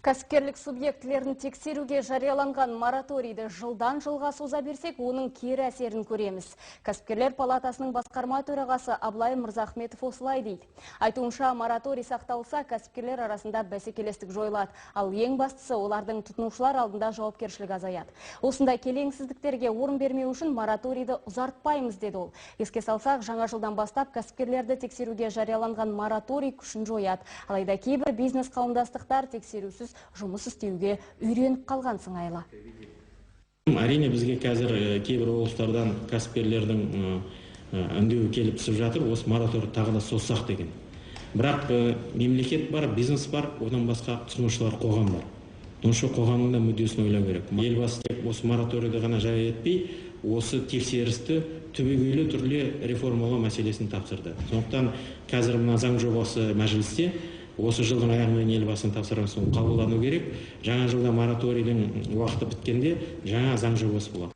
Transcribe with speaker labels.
Speaker 1: Кәсіпкерлік субъектілерін тексеруге жарияланған мораторийді жылдан жылға соза берсек, оның кері әсерін көреміз. Кәсіпкерлер палатасының басқарма төрағасы Абылай Мырзахметов осылай дейді. Айтуынша, мораторий сақталса, кәсіпкерлер арасында бәсекелестік жойылады. Ал ең бастысы, олардың тұтынушылар алдында жауапкершілігі азаяды. Осындай келеңсіздіктерге орын бермеу үшін мораторийді ұзартпаймыз, деді ол. Еске салсақ, жаңа жылдан бастап кәсіпкерлерді тексеруге жарияланған мораторий күшін жояды. Алайда кейбір бизнес қауымдастықтар тексерусіз жұмыс істеуге үйреніп қалған сыңайлы.
Speaker 2: Әрине, бізге қазір кейбір облыстардан кәсіпкерлердің үндеуі келіп түсіп жатыр, осы мораторий тағы да созсақ деген. Бірақ мемлекет бар, бизнес бар, одан басқа тұтынушылар қоғам бар. Тұтынушы қоғамның да мүддесін ойлау керек. Елбасы тек осы мораторийді ғана жария етпей, осы тексерісті түбегейлі түрде реформалау мәселесін тапсырды. Сондықтан қазір мына заң жобасы мәжілісте, осы жылдың аяғына дейін Елбасының тапсырмасы қабылдану керек. Жаңа жылда мораторийдің уақыты біткенде жаңа заң жобасы болады.